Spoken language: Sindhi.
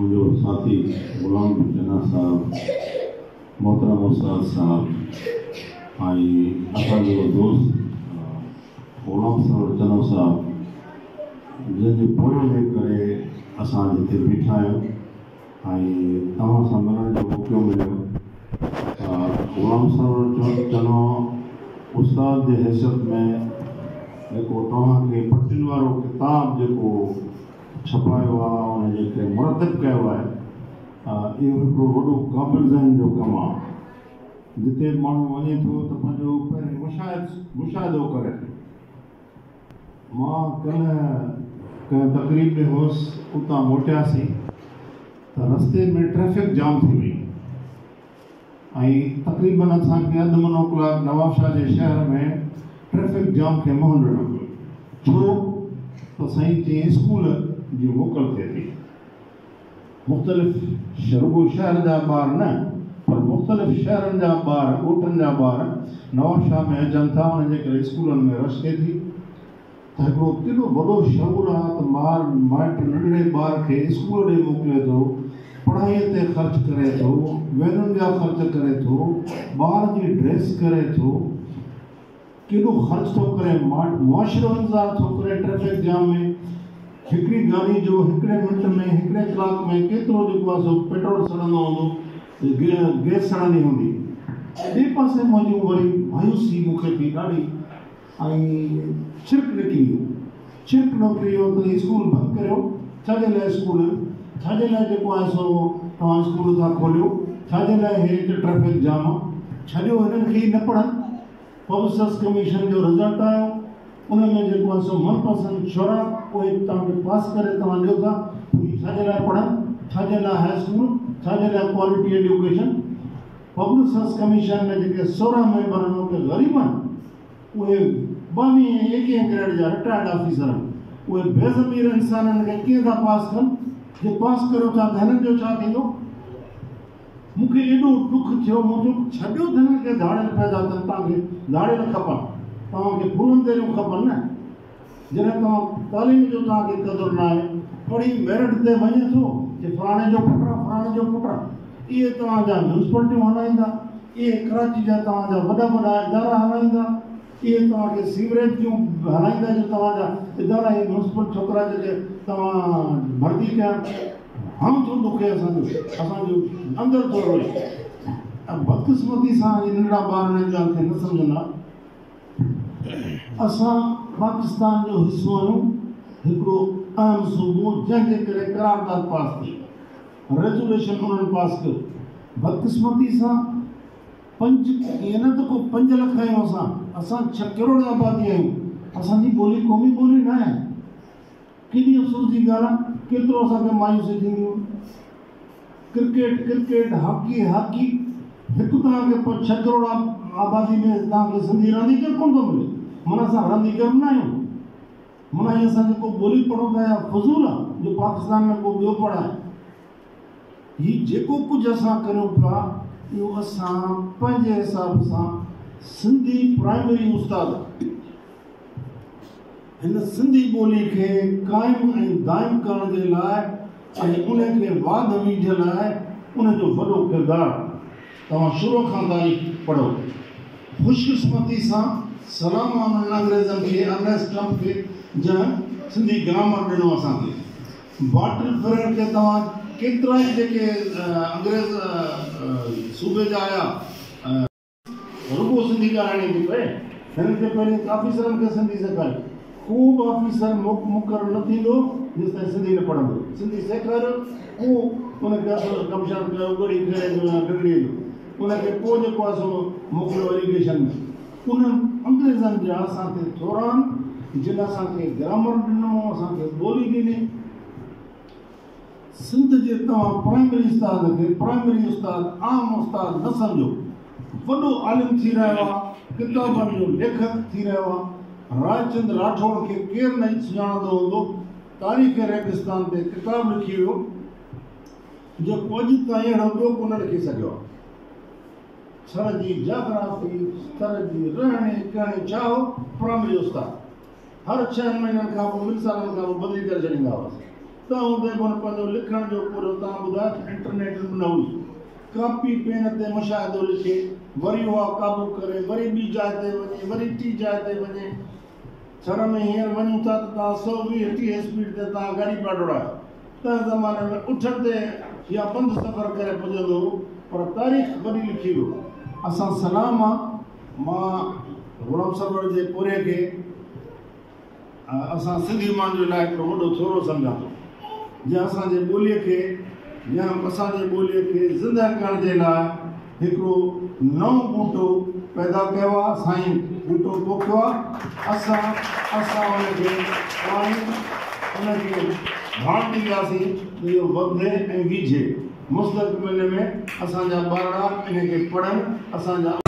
منهنجو ساٿي غلام نبي چنا صاحب، محترم استاد صاحب ۽ اسان جو دوست غلام سرور چنو صاحب، جنهن جي پورهيي جي ڪري اسان هتي بيٺا آهيون ۽ توهان سان ملڻ جو موقعو مليو. غلام سرور چنو استاد جي حيثيت ۾ جيڪو توهان کي پٽين وارو ڪتاب جيڪو ڇپايو آهي، ان جيڪي مرتب ڪيو آهي، اهو هڪڙو وڏو قابل ذهن جو ڪم آهي. جتي به ماڻهو وڃي ٿو ته پنهنجو پهرين مشاهدو ڪري ٿو. مان ڪلهه ڪنهن تقريب ۾ هوس، اتان موٽياسين ته رستي ۾ ٽريفڪ جام ٿي وئي ۽ تقريبن اسان کي اڌ منو ڪلاڪ نوابشاهه جي شهر ۾ ٽريفڪ جام کي منهن ڏيڻو پيو. ڇو ته سائين چيائين اسڪول جي موڪل ٿئي ٿي. مختلف رڳو شهر جا ٻار نه پر مختلف شهرن جا ٻار، ڳوٺن جا ٻار نوابشاهه ۾ اچن ٿا، ان جي ڪري اسڪولن ۾ رش ٿئي ٿي. ته هڪڙو ڪيڏو وڏو شعور آ ته مار مائٽ ننڍڙي ٻار کي اسڪول ڏي موڪلي ٿو، پڙهائيء تي خرچ ڪري ٿو، وينن جا خرچ ڪري ٿو، ٻار جي ڊريس ڪري ٿو، ڪيڏو خرچ ٿو ڪري مائٽ، معاشرو انتظار ٿو ڪري ٽريفڪ جام ۾ هڪڙي گاڏي جو هڪڙي منٽ ۾ هڪڙي ڪلاڪ ۾ ڪيترو جيڪو آ سو پيٽرول سڙندو هوندو، گئس سڙندي هوندي. ٻئي پاسي منهنجون وري مايوسي مون کي ٿي ڏاڍي. ۽ ڇرڪ نڪري ويو. ڇرڪ نڪري ويو ته اسڪول بند ڪريو، ڇا جي لاء اسڪول آهن، ڇا جي لاء جيڪو آهي سو توهان اسڪول ٿا کوليو، ڇا جي لاء هي هتي ٽريفڪ جام آ، ڇڏيو هنن کي ئي نه پڙهن. پبلڪ ڪميشن جو رزلٽ آيو، ان ۾ جيڪو آهي سو من پسند ڇورا اهي توهان کي پاس ڪري توهان ڏيو ٿا، پوء هي ڇا جي لاء پڙهن، ڇا جي لاء هاء اسڪول، ڇا جي لاء quality education. Public service commission ۾ جيڪي 16 ميمبر آهن اهي غريب آهن. اهي 22 ۽ 21 گريڊ جا رٽائرڊ آفيسر آهن. اهي بي ضمير انسانن کي ڪيئن ٿا پاس ڪن؟ جي پاس ڪريو ٿا ته هنن جو ڇا ٿيندو؟ مون کي ايڏو ڏک ٿيو، مون چيو ڇڏيو ته هنن کي ڌاڙيل پيدا ٿين، توهان کي ڌاڙيل کپن، توهان کي ڦولن تيريون کپن نه؟ جڏهن توهان تعليم جو توهان کي قدر نه آهي، پڙهي ميرٽ تي وڃي ٿو چي فلاڻي جو پٽ آ، فلاڻي جو پٽ آ. اهي توهان جا ميونسپلٽيون هلائيندا، اهي ڪراچي جا توهان جا وڏا وڏا ادارا هلائيندا، اهي توهان کي سيوريج جون هلائيندا جو توهان جا ادارا هي ميونسپل ڇوڪرا جيڪي توهان ڀرتي ڪيا آهن. هڻ ٿو ڏکي اسان جو، اسان جو اندر ٿو روئي. ۽ بدقسمتي سان هي ننڍڙا ٻار انهن ڳالهه کي نه سمجهندا. اسان پاڪستان جو حصو آهيون، هڪڙو اهم صوبو جنهن جي ڪري قرارداد پاس ٿي، ريزوليشن انهن پاس ڪيو، بدقسمتي سان پنج ائين نه ته ڪو 5 لک آهيون اسان، اسان 6 ڪروڙ آبادي آهيون، اسان جي ٻولي قومي ٻولي نه آهي، ڪيڏي افسوس جي ڳالهه آهي، ڪيترو اسان کي مايوسي ٿيندي هوندي. ڪرڪيٽ، ڪرڪيٽ، هاڪي، هاڪي، هڪ توهان کي 6 ڪروڙ آبادي ۾ توهان کي سنڌي رانديگر ڪونه ٿو ملي، معنيٰ اسان رانديگر به نه آهيون، معنيٰ هي اسان جيڪو ٻولي پڙهون ٿا اها فضول آهي جو پاڪستان ۾ ڪو ٻيو پڙهائي. هي جيڪو ڪجهه اسان ڪريون پيا اهو اسان پنهنجي حساب سان سنڌي پرائمري استاد هن سنڌي ٻولي کي قائم ۽ دائم ڪرڻ جي لاء ۽ ان کي واڌ ويجهه لاء ان جو وڏو ڪردار. توهان شروع کان تاريخ پڙهو. خوش قسمتي سان سلام آ انهن انگريزن کي، ارنيسٽ ٽرمپ کي جنهن سنڌي گرامر ڏنو اسان کي. بارٽل فريئر کي توهان ڪيترائي جيڪي انگريز صوبي جا آيا. رڳو سنڌي ڳالهائڻي ٿي پئي. هنن کي پهرين آفيسرن کي سنڌي سيکاريو. ڪو به آفيسر مقرر نه ٿيندو جيستائين سنڌي نه پڙهندو. سنڌي سيکاريو پوء ان کي اصل ڪمشنر ڪيو ڳڙهي خيري جو يا ڊگهڙي جو. ان کي پوء جيڪو آهي سو موڪليو ايريگيشن ۾. انهن انگريزن جا اسان تي ٿورا آهن جن اسان کي گرامر ڏنو، اسان کي ٻولي ڏني. سنڌ جي توهان پرائمري استاد کي پرائمري استاد عام استاد نه سمجهو. وڏو عالم ٿي رهيو آ، ڪتابن جو ليکڪ ٿي رهيو آ. رائچند راٺوڙ کي ڪير نه سڃاڻندو هوندو، تاريخ ريگستان تي ڪتاب لکي ويو، جيڪو اڄ تائين اهڙو ٻيو ڪو نه لکي سگهيو آ. ٿر جي جاگرافي، ٿر جي رهڻي ڪهڻي ڇا هو، پرائمري استاد هر 6 مهينن کان پوء 2 سالن کان پوء بدلي ڪري ڇڏيندا هئاسين. تنهن هوندي به هن پنهنجو لکڻ جو پورهيو توهان ٻڌايو ته انٽرنيٽ به نه هئي. ڪاپي پين تي مشاهدو لکي، وري اها قابو ڪري، وري ٻي جاء تي وڃي، وري ٽي جاء تي وڃي. ٿر ۾ هينئر وڃون ٿا ته توهان 120 30 اسپيڊ تي توهان گاڏي پيا ڊوڙايو. تنهن زماني ۾ اٺن تي يا پنڌ سفر ڪري پڄندو هو، پر تاريخ وڏي لکي ويو. اسان سلام آ مان غلام سرور جي پورهيي کي اسان سنڌي ماڻهن جي لاء هڪڙو وڏو ٿورو سمجهان ٿو، جنهن اسان جي ٻوليء کي يا اسان جي ٻوليء کي زندهه ڪرڻ جي لاء هڪڙو نئون ٻوٽو پيدا ڪيو آ، سائين ٻوٽو پوکيو آ، اسان اسان ان کي پاڻي ان کي ڀاڻ ڏينداسين ته اهو وڌي ۽ ويجهي، مستقبل ۾ اسان جا ٻارڙا ان کي پڙهن، اسان جا.